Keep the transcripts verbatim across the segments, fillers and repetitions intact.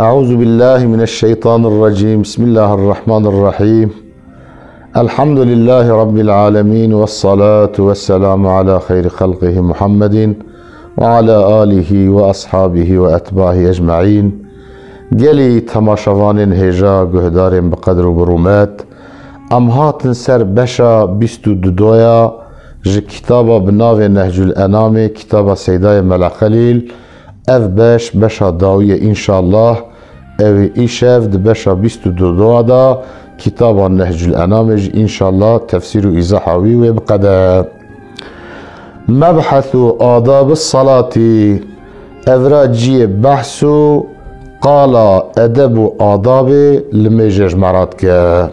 أعوذ بالله من الشيطان الرجيم. بسم الله الرحمن الرحيم. الحمد لله رب العالمين، والصلاة والسلام على خير خلقه محمد وعلى آله وأصحابه وأتباعه أجمعين. Gelî temaşevanên hêja, guhdarên bi qedr û bi rûmet, em hatin ser beşa bîst û dudoya ji kitaba bi navê Nehcul Enamê, kitaba Seydayê Mela Xelîl. Ev beş, beşa dawî ye înşallah. Ew ê îşev di beşa bîst û dudoya de kitaba Nehcul Enamê jî înşallah tefsîr û îzaha wî wê biqede. Mebhesu adabi salatî, ev ra ciyê behs û qala edeb û adabê limêjê ji me re dike.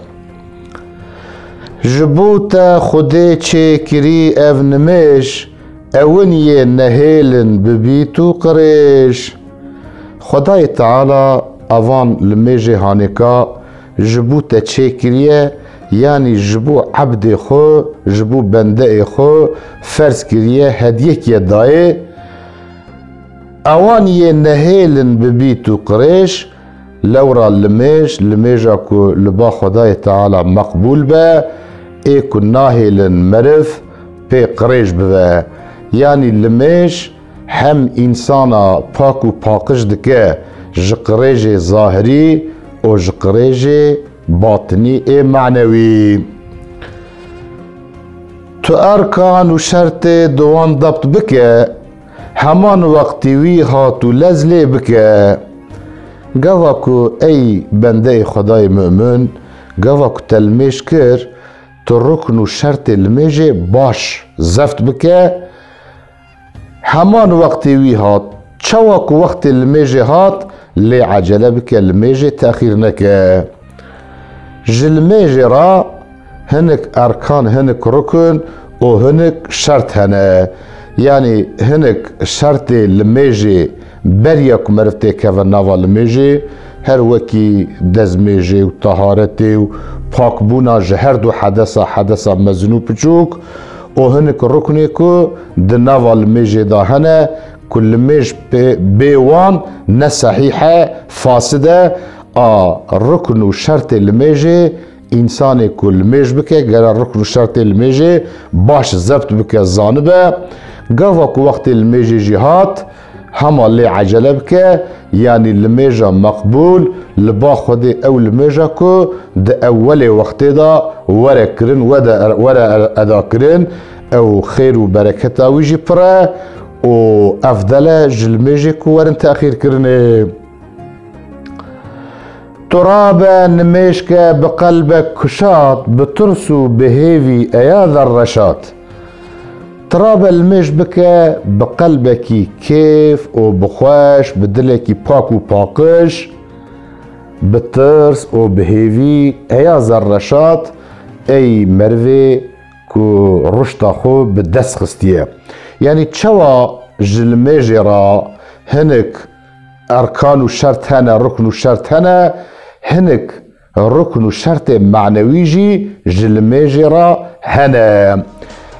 Ji bo te Xwedê çêkirî ev nimêj, ewin yê nehêlin bibît û qirêj. Xwedayê Teala evan limêjê hanêka ji bo te çêkiriye, yanî ji bo ebdê xwe, ji bo bendeyê xwe ferz kiriye, hediyekê dayê. Ewan yê nehêlin bibît û qirêj, lewra limêj, limêja ku li ba Xwedayê Teala meqbûl be, ê ku nahêlin meriv pê qirêj bibe. Yanî limêj hem însana pak û paqij dike ji qirêjê zahirî û ji qirêjê batinî ê manewî. Tu erkan û şertê di wan debt bike, heman wextî wî hat û lez lê bike. Gava ku ey bendeyê Xwedayê mu'min, gava ku te limêj kir, tu rukn û şertê limêjê baş zeft bike, heman wextê wî hat. Çawa ku wextê limêjê hat, lê ecele bike, limêjê texîr neke. Ji limêjê re hinik erkan, hinik rukn û hinik şert hene. Yanî hinik şertê limêjê beriya ku meriv têkeve nava limêjê, her wekî dezmêjê û taharetê û pakbûna ji her du hedesa, hedesa mezin û piçûk, û hinik ruknê ku di nava limêjê de hene, ku limêj pê, bê wan ne sehîh e, fasid e, a rukn û şertê limêjê, însanê ku limêj bike, gere rukn û şertê limêjê baş zebt bike, zanibe. Gava ku wextê limêjê jî hat, hema lê ecele bike, yanî limêja meqbûl li ba Xwedê ew limêja ku di ewwelê wextê de were kirin, wede, were eda kirin, ew xêr û bereketa wî jî pir e û efdel e ji limêjê ku werin texîr kirinê. Tu rabe nimêj ke bi qelbek kuşat, bi tirs û bi hêvî eya zerreşat. Tu rabe limêj bike bi qelbekî kêf û bi xweş, bi dilekî pak û paqij, bi tirs û bi hêvî eya zerreşat, ey merivê ku ruşta xwe bi dest xistiye. Yanî çawa ji limêjê re hinik erkan û şert hene, rukn û şert hene, hinik rukn û şertê manewî jî ji limêjê re hene.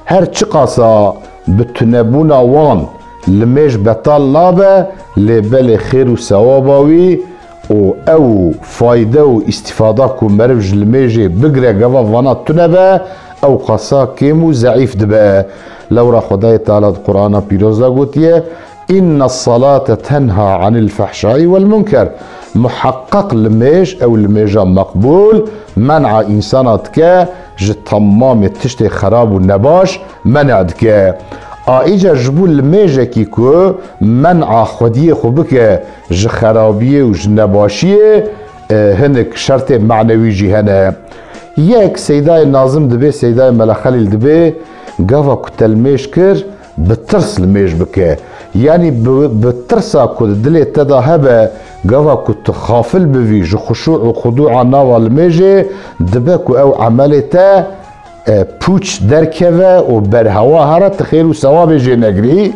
Her çiqasa bi tunebûna wan limêj betal nabe, lê belê xêr û sewaba wî û ew fayde û îstîfada ku meriv ji limêjê bigire gava vana tune be, ew qasa kêm û zeîf dibe. Lewra Xwedayê Teala di Qur'ana Pîroz de gotiye, "Inne salate tenha anil fehşai wel munker." Muheqqeq limêj, ew limêja meqbûl, men'a însana dike, ji temamê tiştê xerab û nebaş men'a dike. A îca ji bo limêjekî ku men'a xwediyê xwe bike ji xerabiyê û ji nebaşiyê, e, hinik şertê manewî jî hene. Yek Seydayê Nazim dibê, Seydayê Mela Xelîl dibê, gava ku te limêj kir, bi tirs limêj bike. Yanî bi, bi tirsa ku di dilê te de hebe, gava ku tu xafil bivî ji xuşû û xudûa nava limêjê, dibe ku ew emelê te, e, pûç derkeve û berhewa here, tu xêr û sewabê jê negirî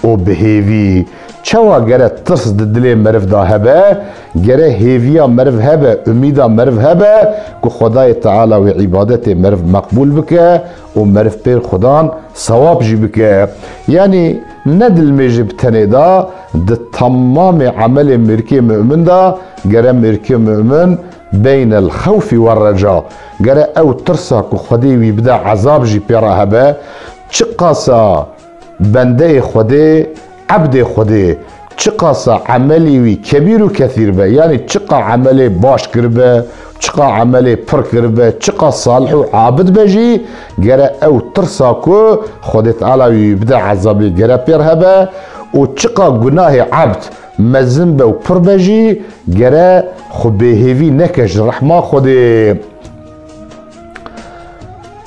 û bi hêvî. Çawa gere tirs di dilê meriv de hebe, gere hêviya meriv hebe, umîda meriv hebe ku Xwedayê Teala wê îbadetê meriv meqbûl bike û meriv pêr Xudan sewab jî bike. Yanî Ne di limêjê bi tenê de, di temamê emelê mêrikê mu'min de, gere mêrikê mu'min beynel xewfî we reca. Gere ew tirsa ku Xwedê wî bide ezab jî pê re hebe, çiqasa bendeyê Xwedê, ebdê Xwedê, çiqasa emelî wî kebîr û kethîr be, yanî çiqa emelê baş kiribe, çiqa emelê pir kiribe, çiqa salih û abid be jî, gere ew tirsa ku Xwedê Teala wî bide ezabê gere pêr hebe û çiqa gunahê ebd mezin be û pir be jî, gere xwe bêhêvî neke ji rehma Xwedê.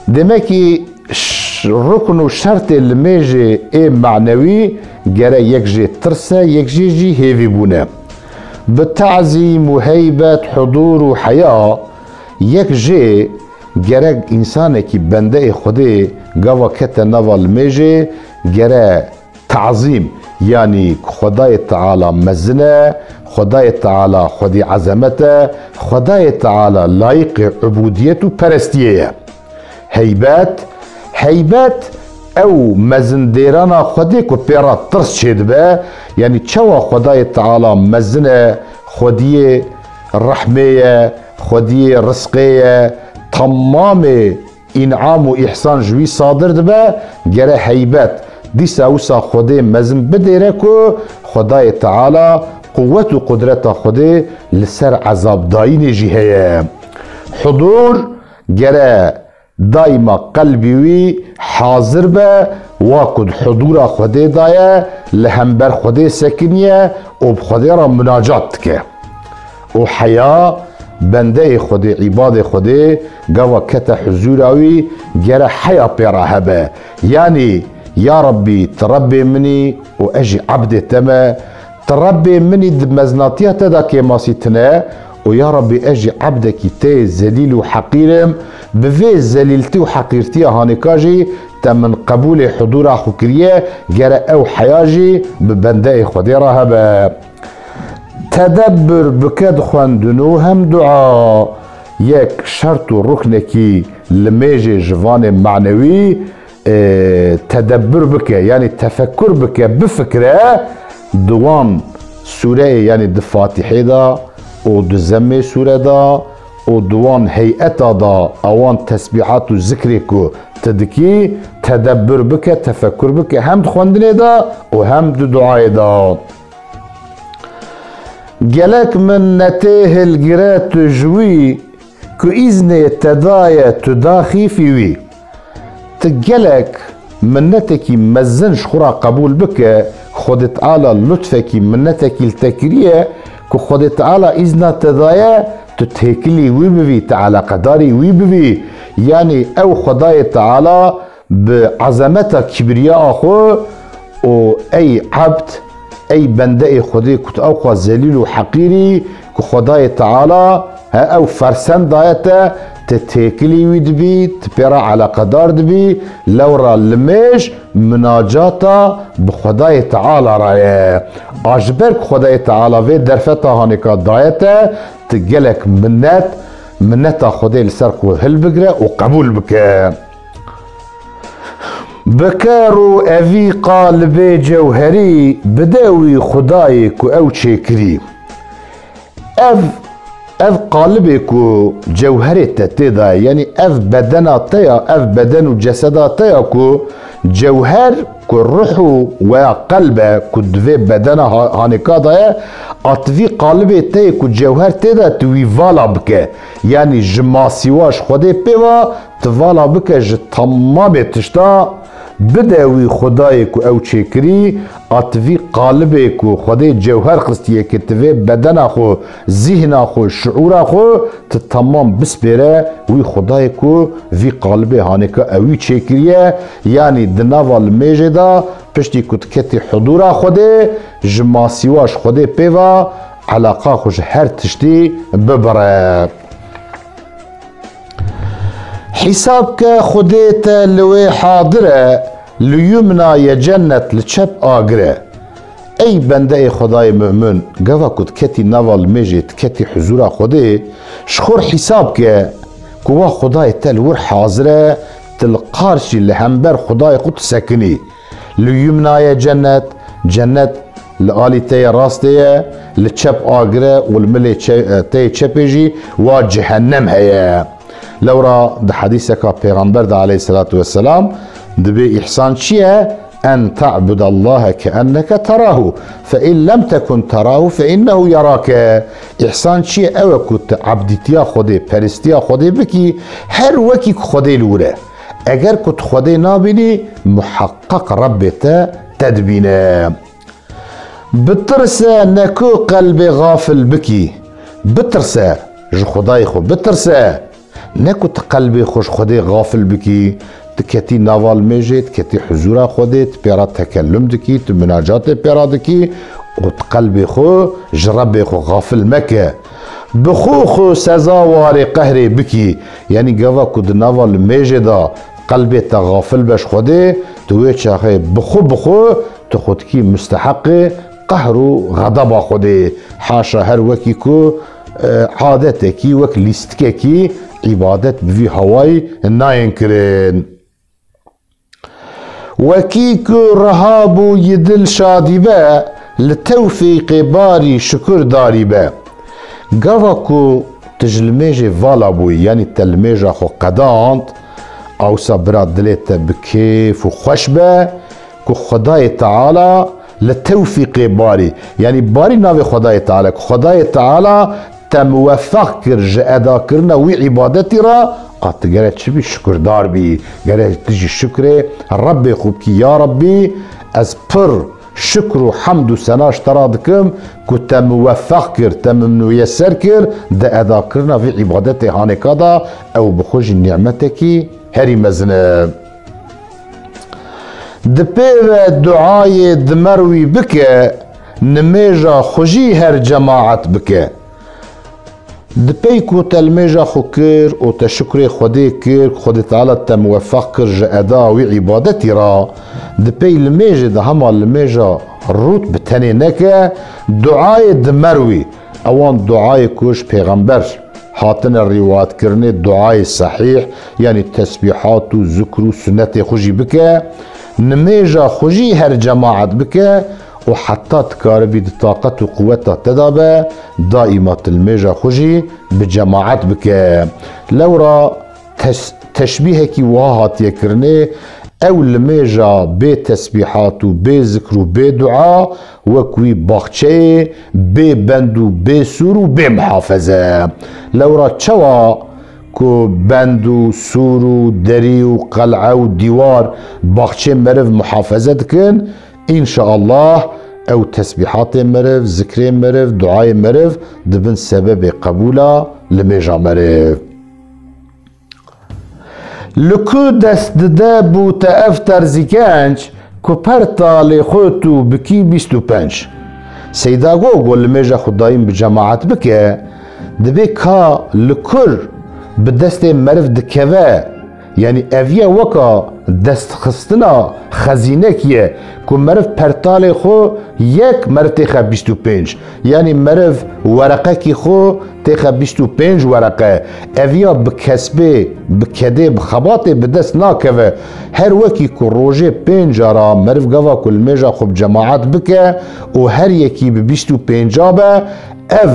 Demekî ş-, rukn û şertê limêjê ê manewî gere yek jê tirs e, yek jê jî hêvîbûn e. Bi tazîm û heybet, hudûr û heya, yek jê gerek însanekî bendeyê Xwedê gava kete nava limêjê, gere tazîm, yanî Xwedayê Teala mezin e, Xwedayê Teala Xwedî ezemet e, Xwedayê Teala layiqê ubûdiyet û perestiyê ye. Heybet, heybet ew mezindêrana Xwedê ku pê re tirs çêdibe, yanî çawa Xwedayê Teala mezin e, Xwediyê rehmê ye, Xwediyê rizqê ye, temamê înam û îhsan ji wî sadir dibe, gere heybet. Dîsa wisa Xwedê mezin bidêre ku Xwedayê Teala quwet û qudreta Xwedê li ser ezabdayînê jî heye. Hudûr, gere daîma qelbî wî hazir be, wa ku di hudûra Xwedê de ye, li hember Xwedê sekiniye û bi Xwedê re munacat dike. Û heya, bendeyê Xwedê, îbadê Xwedê, gava kete huzûra wî, gere heya pê re hebe. Yanî, ya Rabbî, tu Rebbê min î û ez jî ebdê te me. Tu Rebbê min î, di mezinatiya te de kêmasî tune û ya Rabbî, ez jî ebdekî te yê zelîl û heqîr im. Bi vê zelîltî û heqîrtiya hanêka jî te min qebûlê hudûra xwe kiriye, gere ew heya jî bi bendeyê Xwedê re hebe. Tedebbur bike di xwendin û hem dua. Yek şert û ruknekî limêjê ji vanê manewî, e, tedebbur bike, yanî tefekkur bike, bifikire di wan sûreyê, yanî di Fatîhê de û di zemmê sûre de û di wan heyeta de, ewan tesbîhat û zikrê ku tu dikî, tedebbur bike, tefekkur bike, hem di xwendinê de û hem di duayê de. Gelek minnetê hilgire tu ji wî, ku îznê te daye tu daxîfî wî. Tu gelek minnetekî mezin ji xwe re qebûl bike, Xwedê Teala lutfekî, minnetekî li te kiriye, ku Xwedê Teala îzna te daye, tu têkilî wî bivî, tu eleqedarî wî bivî. Yanî ew Xwedayê Teala bi ezemeta kibriya xwe û ey ebd, ey bendeyê Xwedê ku tu ew xwe zelîl û heqîrî, ku Xwedayê Teala he ew fersend daye te, tu têkilî wî dibî, tu pê re eleqedar dibî, lewra limêj minacata bi Xwedayê Teala re ye. A ji ber ku Xwedayê Teala vê derfeta hanêka daye te, tu gelek minnet, minneta Xwedê li ser xwe hilbigire û qebûl bike. Bike rû evî qalibê cewherî, bide wî Xwedayê ku ew çêkirî. Ev, ev qalibê ku cewherê te tê de ye, yanî ev bedena te ya, ev beden û ceseda te ya ku cewher, ku ruh û weya qelb e, ku di vê bedena ha-, hanêka de ye, a tu vî qalibê te yê ku cewher tê de, tu wî vala bike. Yanî ji masîwa ji Xwedê pê ve, tu vala bike ji temamê tişta, bide wî Xwedayê ku ew çêkirî, a tu vî qalibê ku Xwedê cewher xistiye, ku tu vê bedena xwe, zîhna xwe, şiûra xwe, tu temam bispêre wî Xwedayê ku vî qalibê hanêka ewî çêkiriye, yanî di nava limêjê de, piştî ku tu ketî hudûra Xwedê, ji masîwa ji Xwedê pê ve, eleqa xwe ji her tiştî bibire. Hîsab ke Xwedê te li wê hadir e, li yumna ye cennet, li çep agir e. Ey bendeyê Xwedayê mu'min, gava ku diketî nava limêjê, diketî huzûra Xwedê, ji xwe re hîsab ke ku wa Xwedayê te li wir hazir e, tu li qarşî, li hember Xwedayê xwe disekinî. Li yumnaye cennet, cennet li alî te yê rastê ye, li çep agir e û li milê çe-, te yê çepê jî wa cehennem heye. Lewra di hedîseka Pêxember de aleyhisselatu vesselam dibê îhsan çi ye? En ta'budallahe keenneke terahu, fe in lem tekun terahu fe innehu yerake. Îhsan çi ye? Ew e ku tu ebdîtiya Xwedê, peristiya Xwedê bikî, her wekî ku Xwedê li wir e. Eger ku tu Xwedê nabînî, muheqqeq Rebbê te te dibîne. Bitirse, ne ku qelbê xafil bikî. Bitirse, ji Xwedayê xwe bitirse. Ne ku tu qelbê xwe ji Xwedê xafil bikî, tu ketî nava limêjê, tu ketî huzûra Xwedê, tu pê re tekellum dikî, tu munacatê pê re dikî û tu qelbê xwe ji Rebbê xwe xafil meke. Bi xwe xwe seza warê qehrê bikî, yanî gava ku di nava limêjê de qelbê te xafil be ji Xwedê, tu wê çaxê bi xwe bi xwe tu xwe dikî musteheqê qehr û xedeba Xwedê. Haşa her wekî ku, e, adetekî, wek lîstikekî îbadet bi vî hawayî nayên kirin. Wekî ku riha bû yi dil şadî be, li tewfîqê barî şukur darî be. Gava ku tu ji limêjê vala bûyî, yanî te limêja xwe qedand, awsa bira dilê te bi kêf û xweş be ku Xwedayê Teala li tewfîqê barî, yanî barî navê Xwedayê Teala, ku Xwedayê Teala te muweffeq kir ji edakirina wî îbadetî re, a tu gere çi bî, şukurdar bî. Gere tu jî şukrê Rebbê xwe bikî, ya Rebbî, ez pir şukr û hemd û sena ji te re dikim ku te muweffeq kir, te min muyeser kir di edakirina vî îbadetê hanêka de, ew bi xwe jî nîmetekî herî mezin e. Di pê ve duayê di merwî bike, nimêja xwe jî her cemaet bike. Di pey ku te limêja xwe kir û te şukrê Xwedê kir, Xwedê Teala te muweffeq kir ji eda wî îbadetî re, di pey limêjê de hema limêja rût bi tenê neke, duayê di merwî, ewan duayê ku ji Pêxember hatine rîwayetkirinê, duayê sehîh, yanî tesbîhat û zikr û sunetê xwe jî bike, nimêja xwe jî her cemaet bike û heta dikaribî di taqet û quweta te de be, daîma tu limêja xwe jî bi cemaet bike. Lewra tes-, teşbîhekî wiha hatiye kirinê, ew limêja bê tesbîhat û bê zikr û bê dua wek wî baxçeyê bê bend û bê sûr û bê muhafeze. Lewra çawa ku bend û sûr û derî û qel'e û dîwar baxçê meriv muhafeze dikin, înşaallah ew tesbîhatê meriv, zikrê meriv, duayê meriv dibin sebebê qebûla limêja meriv. Li ku dest dide bû te ev terzî genc, ku per talê xwe tu bikî bîst û pênc. Seyda go, go limêja xwe dayîm bi cemaet bike, dibê ka li kur bi destê meriv dikeve, yanî ev ye weka destxistina xezînekî ye, ku meriv per talê xwe yek meriv têxe bîst û pênc. Yanî meriv wereqekî xwe têxe bîst û pênc wereqe. Ev ya bi kesbê, bi kedê, bi xebatê bi dest nakeve. Her wekî ku rojê pênc cara meriv gava ku limêja xwe bi cemaet bike û her yekî bi bîst û pênca be, ev,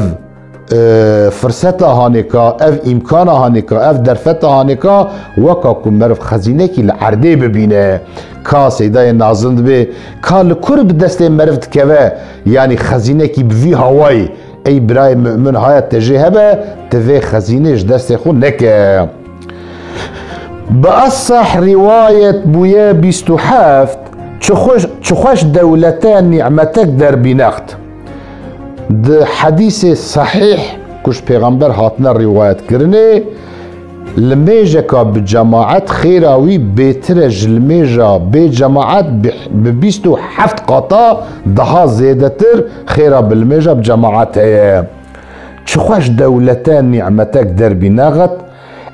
e, firseta hanêka, ev îmkana hanêka, ev derfeta hanêka weka ku meriv xezînekî li erdê bibîne. Ka Seydayê Nazim dibê, ka li kur bi destê meriv dikeve, yanî xezînekî bi vî hawayî, ey birayê mu'min haya te jê hebe, tu vê xezînê ji destê xwe neke. Bi eseh rîwayet bûye bîst û heft, çi xweş, çi xweş dewlete nîmetek derbînext. Di hedîsê sehîh ku ji Pêxember hatine rîwayet kirinê, limêjeka bi cemaet xêra wî bêtir e ji limêja bê cemaet bi, bi bîst û heft qata daha zêdetir xêra bi limêja bi cemaet heye. Çi xweş dewlete nîmetek derbînext,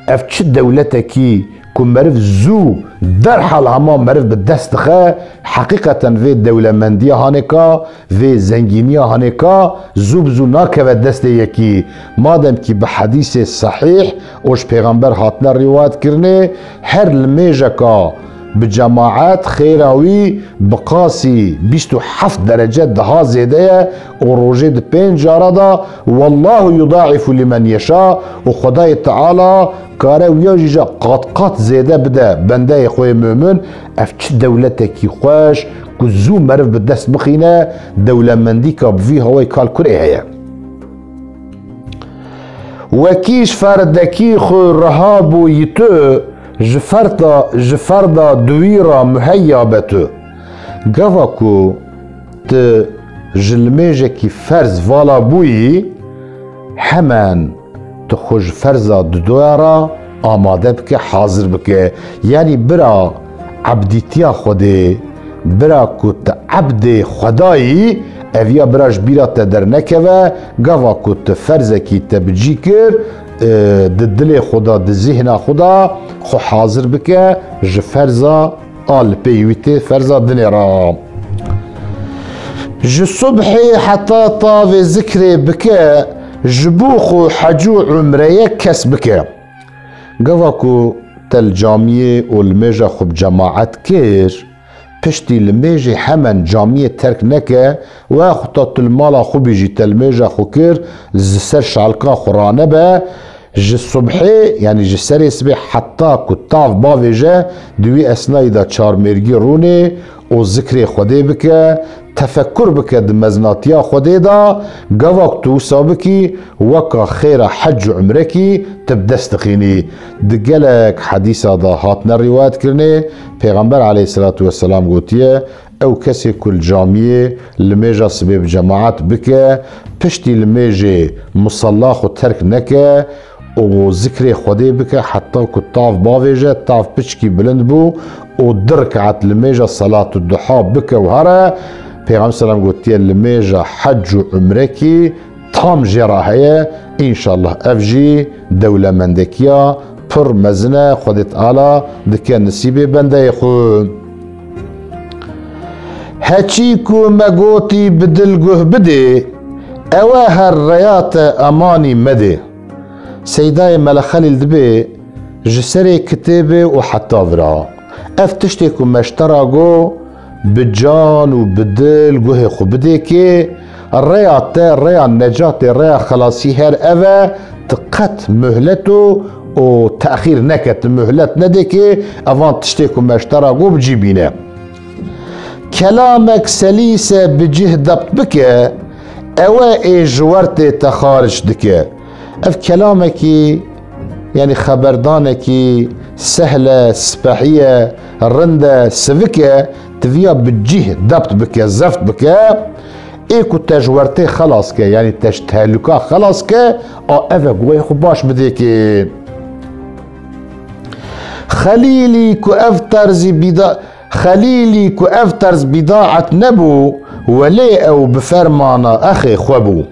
ev çi dewletekî ku meriv zû derhal hema meriv bi dest dixe, heqîqeten vê dewlemendiya hanêka, vê zengîniya hanêka zû bi zû nakeve destê yekî. Madem kî bi hedîsê sehîh û ji Pêxember hatine rîwayet kirinê, her limêjeka bi cemaet xêra wî bi qasî bîst û heft derece daha zêde ye û rojê di pênc cara de, "Wallahu yudaifu limen yeşa", û Xwedayê Teala kare wiya jî ji qat qat zêde bide bendeyê xwe yê mumin. Ev çi dewletekî xweş ku zû meriv bi dest bixîne, dewlemendîka bi vî hawayî kal kurê heye. Wekî ji ferdekî xwe riha bûyî tu, ji ferda, ji ferda duwî re muheyya be tu. Gava ku tu ji limêjekî ferz vala bûyî, hemen tu xwe ji ferza dudoya re amade bike, hazir bike. Yanî bira ebdîtiya Xwedê, bira ku tu ebdê Xwedayî, ev ya bira ji bîra te dernekeve, gava ku tu ferzekî te bi cî kir, e, di dilê xwe de, di zihna xwe de xwe hazir bike ji ferza a li pey wî tê, ferza dinê re. Ji subhê heta tavê zikrê bike, ji bo xwe hec û umreyê kes bike. Gava ku te li camiyê û limêja xwe bi cemaet kir, piştî limêjê hemen camiyê terk neke, we xwe ta tu li mala xwe bî jî te limêja xwe kir, li ser şalka xwe ranebe, ji subhê, yanî ji serê sibê heta ku tav bavêje, di wî esnayî de çarmêrgî rûnê û zikrê Xwedê bike, tefekur bike di meznatiya Xwedê de, gava ku tu wisa bikî, weka xêra hec û umrekî tu bi dest dixînî. Di gelek hedîsa de hatine rîwayetkirinê, Pêxember aleyhisselatu vesselam gotiye, Ew kesê ku li camiyê limêja sibê bi cemaet bike, piştî limêjê musalla xwe terk neke û zikrê Xwedê bike heta ku tav bavêje, tav piçkî bilind bû û du rekat limêja salatu duha bike û here, Pêxember selam gotiye, limêja hec û umrekî tam jê re heye, înşallah ev jî dewlemendekiya pir mezin e, Xwedê Teala dike nisîbê bendeyê xwe. Heçî ku me gotî bi dil guh bidê, ew e her rêya te emanî medê. Seydayê Mele Xelîl dibê ji serê kitêbê û heta vira. Ev tiştê ku me ji te re got, bi can û bi dil guhê xwe bidê kê, rêya te, rêya necatê, rêya xelasî her ev e, tu qet muhlet û, û texîr neke, tu muhlet nedê kê, evan tiştê ku me ji te re got bi cî bîne. Kelamek selîse bi cih debt bike, ew e ê ji wertê te xaric dike. Ev kelamekî, yanî xeberdanekî sehl e, spehî ye, rind e, sivik e, tu viya bi cih debt bike, zeft bike, ê ku te ji wertê xelas ke, yanî te ji tehlûka xelas ke, a ev e guhê xwe baş bidê kê. Xelîlî ku ev terzî bîda-, Xelîlî ku ev terz bîdaet nebû, welê ew bi fermana exê xwe bû.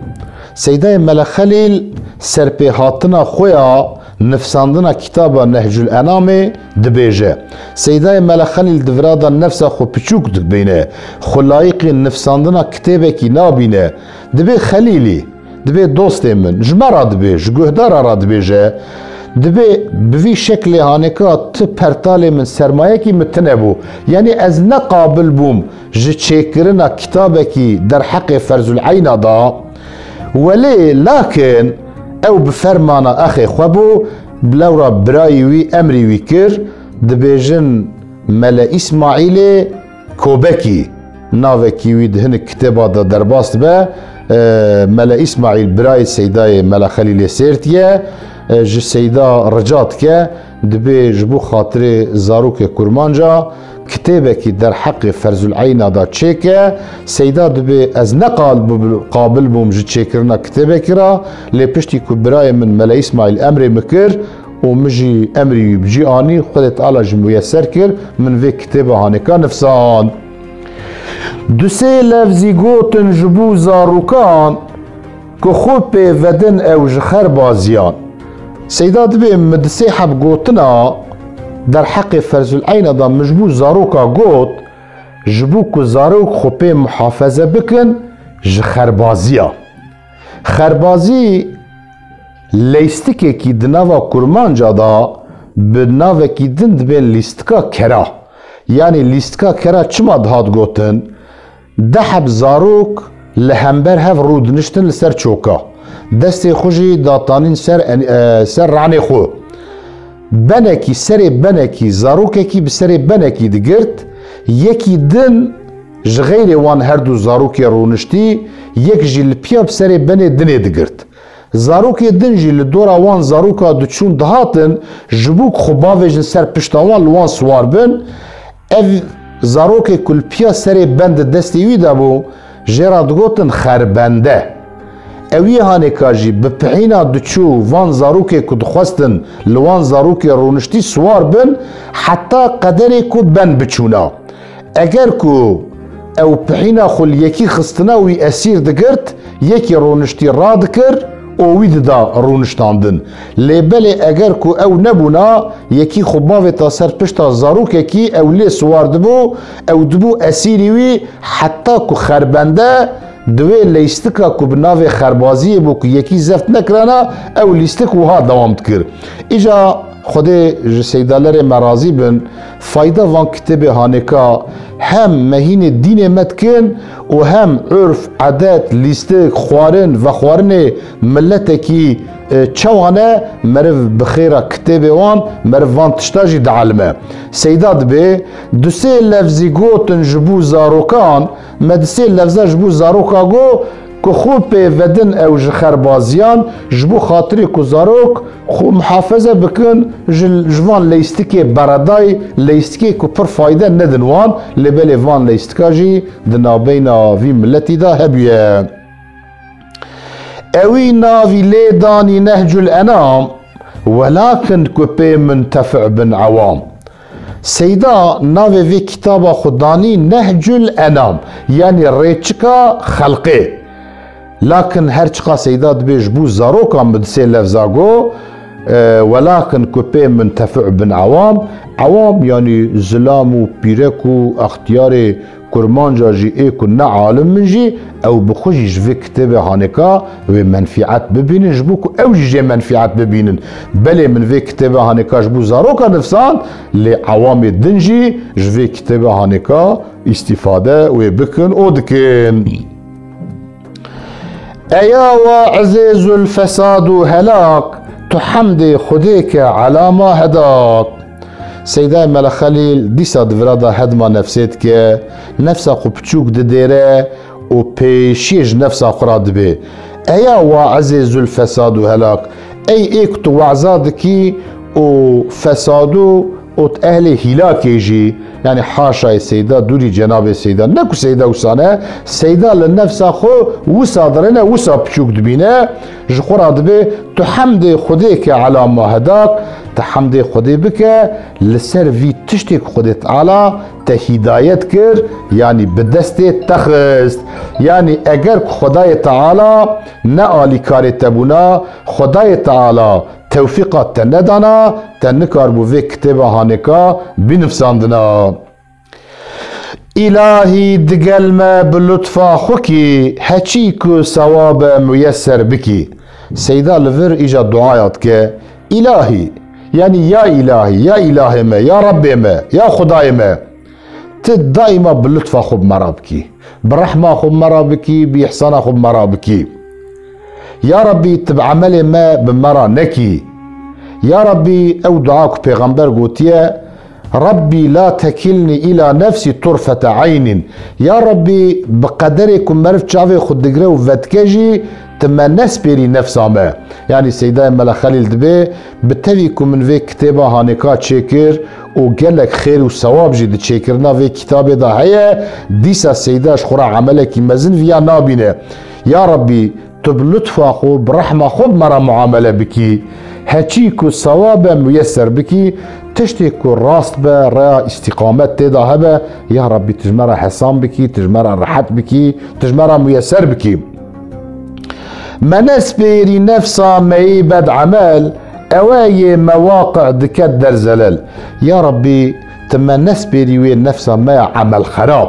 Seydayê Mele Xelîl serpêhatina xwe ya nifsandina kitaba Nehcul Enamê dibêje, Seydayê Mele Xelîl di vira de nefsa xwe piçûk dibîne, xwe layîqî nifsandina kitêbekî nabîne. Dibê Xelîlî, dibê dostê min, ji me re dibê, ji guhdara re dibêje, dibê bi vî şeklê hanêka tu pertalê min, sermayekî min tune bû. Yanî ez ne qabil bûm ji çêkirina kitabekî derheqê Ferzul Eyna da. Welê lakin ew bi fermana exê xwe bû, bi lewra birayî wî emrî wî kir, dibêjin Mele Îsmaîlê Kobekî, navekî wî di hinek kitêba de derbas dibe. E, Mele Îsmaîl birayê Seydayê Mele Xelîlê Sêrtî ye. E, ji Seyda rica dike, dibê ji bo xatirê zarokê kurmanca kitêbekî derheqê Ferzul Eyna de çêke. Seyda dibê ez ne qal-, qabil bûm ji çêkirina kitêbekî re, lê piştî ku birayê min Mele Îsmaîl emrê min kir, û min jî emrî wî bi cî anî, Xwedê Teala jî muyeser kir, min vê kitêba hanêka nifsand. Du sê lefzî gotin ji bo zarokan, ku xwe pê vedin ew ji xerbaziyan. Seyda dibê min du sê heb gotina derheqê Ferzul Eyna da min ji bo zaroka got, ji bo ku zarok xwe pê muhafeze bikin ji xerbaziya. Xerbazî leyîstikekî di nava kurmanca de bi navekî din dibên lîstika kera. Yanî lîstika kera çima dihat gotin? Deh heb zarok li hember hev rûdiniştin li ser çoka. Destê xwe jî datanîn ser en-, e, ser ranê xwe. Benekî, serê benekî, zarokekî bi serê benekî digirt, yekî din ji xeyrê wan her du zarokê rûniştî, yek jî li piya bi serê benê dinê digirt. Zarokê din jî li dora wan zaroka diçûn dihatin, ji bo ku xwe bavêjin ser pişta wan li wan siwar bin. Ev zarokê ku li piya serê ben di destê wî de bû, jê re digotin xerbende. Ewî hanêka jî bi pihîna diçû van zarokê ku dixwestin li wan zarokê rûniştî siwar bin, heta qederê ku ben biçûna. Eger ku ew pihîna xwe li yekî xistina wî esîr digirt, yekî rûniştî radikir û wî dida rûniştandin. Lê belê eger ku ew nebûna, yekî xwe bavêta ser pişta zarokekî, ew lê siwar dibû, ew dibû esîrî wî heta ku xerbende di wê leyistika ku bi navê xerbaziyê bû ku yekî zeft nekirana, ew lîstik wiha dewam dikir. Îca Xwedê ji Seydalerê me razî bin, fayda van kitêbê hanêka hem mehînê dînê me dikin û hem urf, edet, lîstik, xwarin, vexwarinê miletekî, e, çawa ne, meriv bi xêra kitêbê wan, meriv van tişta jî dielime. Seyda dibê, du sê lefzî gotin ji bo zarokan, me di sê lefza ji bo zaroka got, ku xwe pê vedin ew ji xerbaziyan, ji bo xatirê ku zarok xwe muhafeze bikin ji, ji van leyistikê beredayî, leyistikê ku pir fayde nedin wan, lê belê van leyistika jî di navbeyna vî miletî de hebûye. Ewî navî lê danî Nehcul Enam, welakin ku pê muntefi bin ewam. Seyda navê vê kitaba xwe danî Nehcul Enam, yanî rêçika xelqê. Lakin her çiqa Seyda dibê ji bo zarokan bi di sê lefza got, e, welakin ku pê muntefi bin ewam, ewam yanî zilam û pîrek û extiyarê kurmanca jî ê ku ne alim min jî, ew bi xwe jî ji vê kitêbê hanêka wê menfîet bibînin, ji bo ku ew jî jê menfîet bibînin. Belê min vê kitêbê hanêka ji bo zaroka nivîsand, lê ewamê din jî ji vê kitêbê hanêka îstîfade wê bikin û dikin. Eya wa ezê zul fesad û helak, tu hemdê Xwedê ke ela ma hedak. Seydayê Mele Xelîl dîsa di vira de hedma nefsê dike, nefsa xwe piçûk didêre û pêşiyê ji nefsa xwe re dibê. Eya wa ezê zul fesad û helak, ey ê ku tu weza dikî û fesado û tu ehlê hîlakê jî, yanî haşayê Seyda, dûrî cenabê Seyda. Ne ku Seyda wisa ne, Seyda li nefsa xwe wisa dirêne, wisa piçûk dibîne, ji xwe re dibê, tu hemdê Xwedê ke ela ma hedak, tu hemdê Xwedê bike, li ser vî tiştê ku Xwedê Teala te hîdayet kir, yanî bi destê te xist. Yanî eger ku Xwedayê Teala ne alîkarê te bûna, Xwedayê Teala tewfîqa te nedana, te nikaribû vê kitêba hanêka binivsandina. Îlahî digel me bi lutfa xwe kî, heçî ku sewabe muyeser bikî. Seyda li vir îca duaya dike, Îlahî, yanî ya Îlahî, ya Îlahê me, ya Rebbê me, ya Xwedayê me, tu daîma bi lutfa xwe bi me re bikî, bi rehma xwe bi me re bikî, bi îhsana xwe bi me re bikî. Ya Rebbî, tu bi emelê me bi me re nekî. Ya Rebbî, ew dua ku Pêxember gotiye, Rebbî la tekilnî îla nefsî turfete eynîn. Ya Rebbî, bi qederê ku meriv çavê xwe digre û vedike jî, tu me nespêrî nefsa me. Yanî Seydayê Mele Xelîl dibê, bi tevî ku min vê kitêba hanêka çêkir û gelek xêr û sewab jî di çêkirina vê kitabê de heye, dîsa Seyda ji xwe re emelekî mezin viya nabîne. Ya Rebbî, tu bi lutfa xwe, bi rehma xwe bi me re muamele bikî. Heçî ku sewab e muyeser bikî, tiştê ku rast be, rêya îstîqamet tê de hebe, ya Rebbî, tu ji me re hesan bikî, tu ji me re rehet bikî, tu ji me re muyeser bikî. Me nespêrî nefsa me yê bed emel, ewe yê me waqi diket der zelel. Ya Rebbî, tu me nespêrî wê nefsa me ya emel xerab.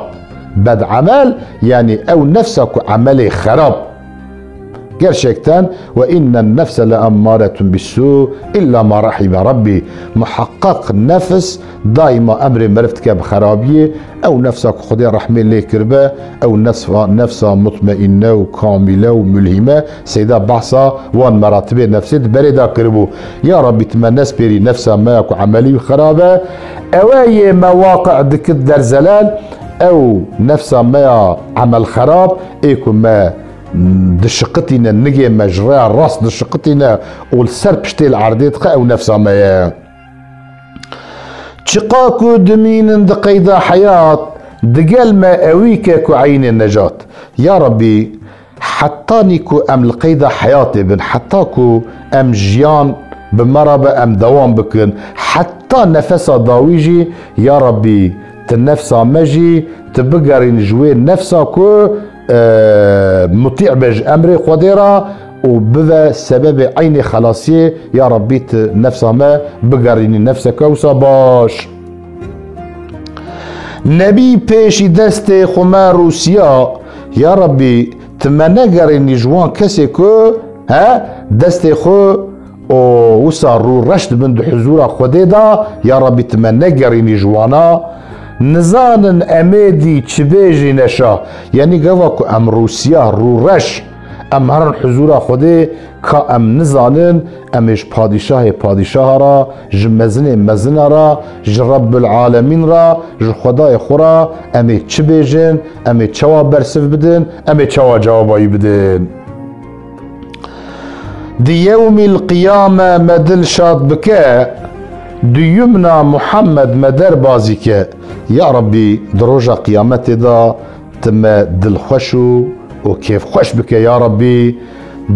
Bed emel, yanî ew nefsa ku emelê xerab. Gerçekten, "Ve innen nefse le emmaretun bissu illa ma rahime Rabbi." Muhaqqaq nefs daima emrê meriv dike bi xerabiyê. Ew nefsa ku Xwedê rehmê lê kiribe, ew nefsa, nefsa mutmeinne û kamîle û mulhîme, Seyda behsa wan meratibê nefsê di berê de kiribû. Ya Rabbî, tu me nespêrî nefsa me ya ku emelî wî xerab e. Ew e yê me waqi dikit derzelel, ew nefsa me ya emelxerab, ê ku me dişiqitîne, nigê me ji rêya rast dişiqitîne û li ser piştê li erdê dixe, ew nefsa me ye. Çiqa ku dimînin di qeyda heyat, digel me ewî ke ku eynê necat. Ya Rabbî, hetanî ku em li qeyda heyatê bin, heta ku em jiyan bi me re be, em dewam bikin, heta nefesa dawî jî, ya Rabbî, tu nefsa me jî, tu bigerîn ji wê nefsa ku, e, mutî be ji emrê Xwedê re û bibe sebebê eynê xelasiyê. Ya Rabbî, tu nefsa me bigerînî nefseke wisa baş. Nebî pêşî destê xwe me rûsiya, ya Rabbî, tu me negerînî ji wan kesê ku, he, destê xwe û wisa rûreş dibin di huzûra Xwedê de, ya Rabbî, tu me negerînî ji wana. Nizanin em ê dî çi bêjîne şa. Yanî gava ku em rûsiya, rûreş, em herin huzûra Xwedê, ka em nizanin, em ê ji padîşahê padîşaha re, ji mezinê mezina re, ji Rebbul Alemîn re, ji Xwedayê xwe re, em ê çi bêjin, em ê çawa bersiv bidin, em ê çawa cewaba wî bidin. Di yewmîl qiyame me dil şad bike, di yumna Muhammed me derbazî ke. Ya Rabbî, di roja qiyametê de tu me dilxweş û, û kêfxweş bike, ya Rabbî,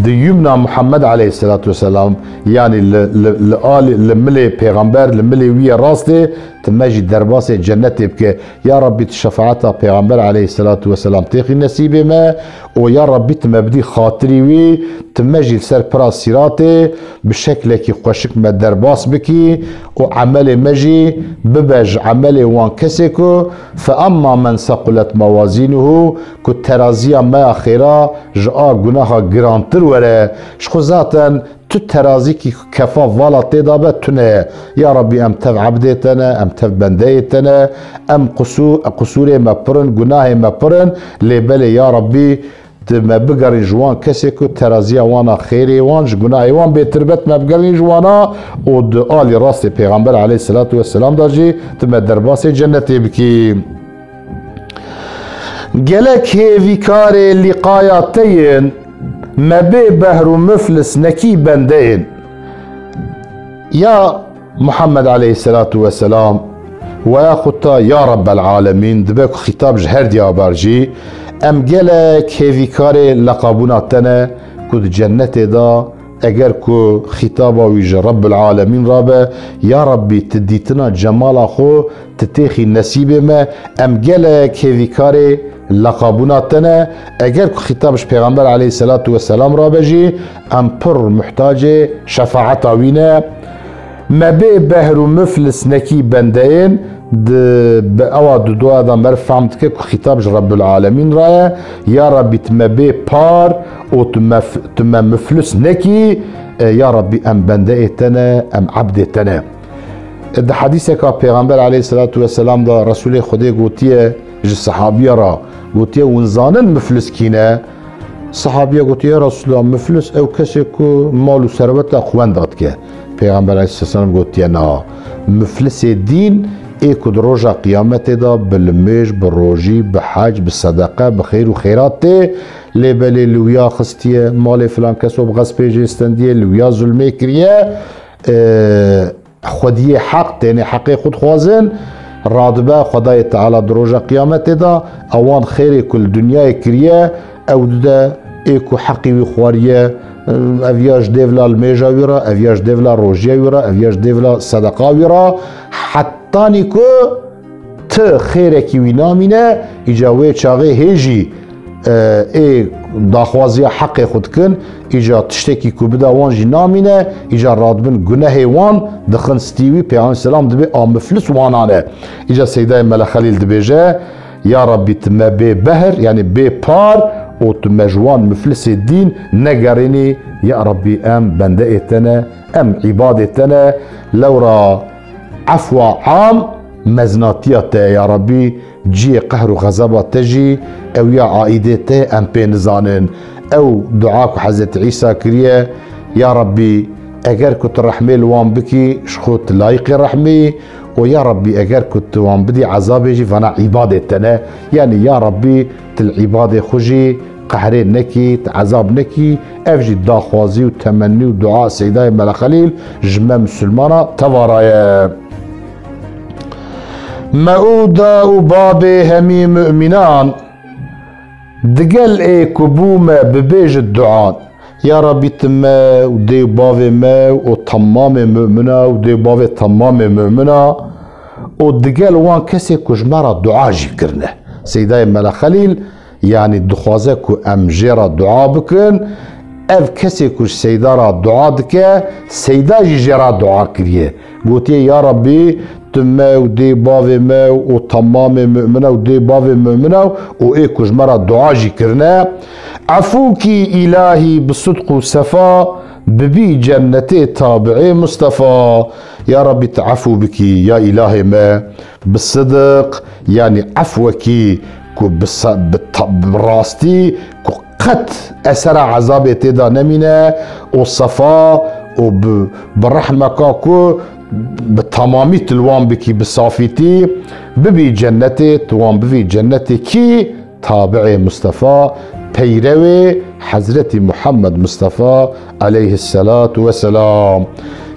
di yumna Muhammed aleyhisselatu vesselam, yanî li, li, li alî, li milê pêxember, li milê wî yê rastê, tu me jî derbasê cennetê bike. Ya Rabbî, tu şefaeta Pêxember aleyhisselatu vesselam têxî nesîbê me û ya Rabbî tu me bidî xatirî wî, tu me jî li ser pira sîratê bi şeklekî xweşik me derbas bikî û emelê me jî bibe ji emelê wan kesê ku fe emma men sequlet mewazînuhu, ku teraziya me ya xêra ji a gunaha girantir were. Ji xwe zaten tu terazîkî kefa vala tê de be tune ye. Ya Rabbî, em tev ebdê te ne, em tev bendeyê te ne, em qusû-, qusûrê me pir in, gunahê me pir in, lê belê ya Rabbî, tu me bigerîn ji wan kesê ku teraziya wan a xêrê wan ji gunahê wan bêtir be, tu me bigerîn ji wana û di alî rastê Pêxember aleyhisselatu vesselam de jî tu me derbasê cennetê bikî. Gelek hêvîkarê lîqaya te yên, me bê behr û miflis nekî bendeyên. Ya Muhammed aleyhisselatu vesselam, we ya xwe ta ya Rabbel alemîn, dibe ku xîtab ji her diya bar jî, em gelek hêvîkarê leqabûna te ne ku di cennetê de, eger ku xîtaba wî ji Rabbul Alemîn rabe, ya Rabbî, tu dîtina cemala xwe, tu têxî nesîbê me, em gelek hêvîkarê leqabûna te ne, eger ku xîtab ji Pêxember aleyhisselatu vesselam rabe jî, em pir muhtacê şefaeta wî ne. Me bê behr û miflis nekî bendeyên, di, bi ewa di dua de mer fehm dike ku xîtab ji Rabbul Alemîn re ye. Ya Rabbî, tu me bê par û tu me f-, tu me miflis nekî, e, ya Rabbî, em bendeyê te ne, em ebdê te ne. E, di hedîseka Pêxember aleyhisselatu vesselam de Resûlê Xwedê gotiye ji sehabiya re, gotiye, hûn zanin miflis kî ne? Sahabiya gotiye, ya Resulallah, miflis ew kesê ku mal û serweta xwenda dike. Pêxember aleyhisselam gotiye, na, miflisê dîn ê ku di roja qiyametê de bi limêj, bi rojî, bi hec, bi sedeqe, bi xêr û xêrat tê, lê belê li wiya xistiye, malê filan keso bi xespê jê stendiye, li wiya zulmê kiriye, e, xwediyê heq, tenê heqê xwe dixwazin, radibe Xwedayê Teala di roja qiyametê de, ewan xêrê ku li dinyayê kiriye, ew dide ê ku heqî wî xwariye, ev ya ji dêvla limêja wî re, ev ya ji dêvla rojiya wî re, ev ya ji dêvla sedeqa wî re, hetanî ku ti xêrekî wî namîne, îca wê çaxê hê jî, e, ê daxwaziya heqê xwe dikin, îca tiştekî ku bida wan jî namîne, îca radibin gunehê wan dixin stî wî, Pêxember selam dibê a miflis wanan e. Îca Seydayê Mele Xelîl dibêje, ya Rabbî, tu me bê behr, yanî bê par û tu me ji wan miflisê dîn negerînî. Ya Rabbî, em bendeyê te ne, em îbadê te ne. Lewra efwa am meznatiya te ye, ya Rabbî, cihê qehr û xezeba te jî ew ya aîdê te ye, em pê nizanin. Ew dua ku Hezretî Îsa kiriye, ya Rabbî, eger ku tu rehmê li wan bikî, ji xwe tu layiqê rehmê yî û ya Rabbî, eger ku tu wan bidî ezabê jî, vana îbadê te ne. Yanî ya Rabbî, tu li îbadê xwe jî qehrê nekî, tu ezab nekî. Ev jî daxwazî û temennî û dua Seydayê Mela Xelîl ji me misilmana tevara ye. Me û da û babê hemî mumînan, digel ê ku bû me bibêjit duan. Ya Rabbî, tu me û dê û bavê me û temamê mumina û dê û bavê temamê mumina û digel wan kesê ku ji me re dua jî kirine. Seydayê Mela Xelîl, yanî dixwaze ku em jê re dua bikin. Ev kesê ku ji Seyda re dua dike, Seyda jî jê re dua kiriye. Gotiye, ya Rabbî, tu me û dê bavê me û temamê mumine û dê bavê mumine û ê ku ji me re dua jî kirine, efû kî îlahî bi sidq û sefa, bibî cennetê tabi'ê Mustefa. Ya Rabbî, tu efû bikî, ya îlahê me, bi sidiq, yanî efwekî ku bi se-, bi ta-, bi rastî ku qet esera ezabê tê de nemîne û sefa û bi, bi rehmeka ku bi temamî tu li wan bikî, bi safîtî, bibî cennetê, tu wan bivî cennetê kî? Tabi'ê Mustafa, peyrewê Hezretî Muhammed Mustafa aleyhisselatu vesselam.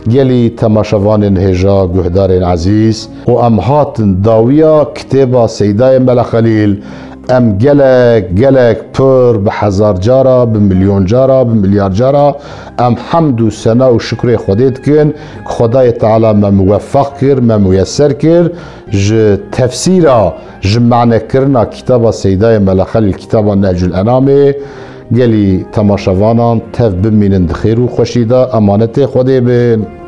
Gelî temaşevanên hêja, guhdarên ezîz, û em hatin dawiya kitêba Seydayê Mela Xelîl. Em gelek, gelek pir bi hezar cara, bi milyon cara, bi milyar cara em hemd û sena û şukrê Xwedê dikin ku Xwedayê Teala me muweffaq kir, me muyeser kir ji tefsîra, ji manekirina kitaba Seydayê Mela Xelîl, kitaba Nehcul Enamê. Gelî temaşevanan tev bimînin di xêr û xweşî de, emanetê Xwedê bin.